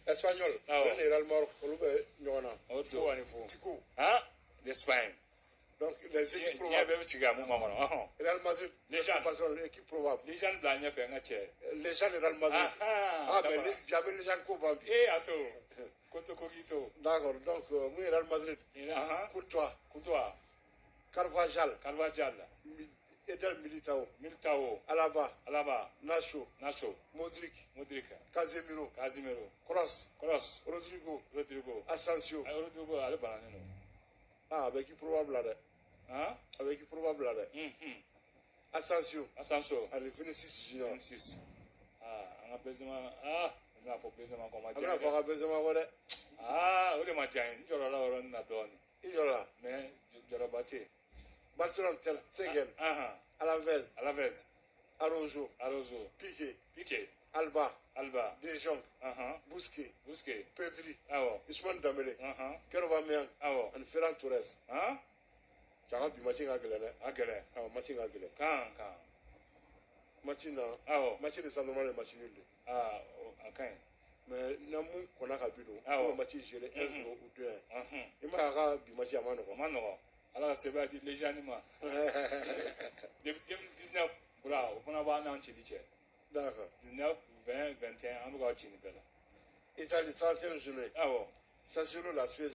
Espanyol Awɔ. ale ni Real Maroc, olu bɛ ɲɔgɔn na. O Fo ani fo. Tico. Ah, l'Espagne. Donc les équipes Diɲɛ probables. bɛɛ bɛ sigi ka mun makɔnɔ. Real Madrid, Légende. Barcelone, équipe probable. Légende bila ɲɛfɛ, n ka cɛ. Légende Real Madrid. Ah, mais bi an bɛ légende ko ban bi. Ee, a to. Ko to ko k'i to. D'accord, donc mun ye Real Madrid? Courtois, Courtois, Carvajal, Carvajal, Eder Militao, Militao, Alaba, Alaba, Nacho, Nacho, Modric, Modric, Casemiro, Casemiro, Kroos, Kroos, Rodrigo, Rodrigo. Asensio. Ayi, Rodrigo ale bananen don. Ah, a bɛ équipe probable la dɛ. Han? A bɛ équipe probable la dɛ. Asensio Asensio. ani Vinicius Junior. 26. Ah, an ka Benzema, ah, n bɛna fɔ Benzema kɔ, ma A diya bɛna n fɔ a ye dɛ. ka Benzema kɔ dɛ. Ah, o de ma diya n ye. N jɔrɔla o yɔrɔnin na dɔɔnin. I jɔra. Mais jɔrɔba tɛ yen. Barcelone, Ter Stegen, Alaves, Alaves, Araujo, Araujo, Piqué, Piqué, Alba, Alba, De Jong, Busquets, Busquets, Pedri, awɔ, Ousmane Dembélé, Pierre Aubameyang ani Ferran Torres. Han? Cɛ, bi match ka gɛlɛn dɛ. A gɛlɛn. Awɔ, match ka gɛlɛn. Kan kan. Match na match de san normal ye match nul de. Ah, a ka ɲi. Mais na mun kɔnna ka bi don, Awɔ. ko match gérer 1-0 ou 2-1. I ma ye a ka bi match a ma O nɔgɔn. ma nɔgɔn. Ala ka sɛbɛn di légende ma. Depuis 2019 bura, o fana b'an n'an cili cɛ. D'accord. 19, 20, 21, an bɛ k'aw ci nin bɛɛ la. Italie, 31 juillet. Awɔ. Sassuolo, la Suède.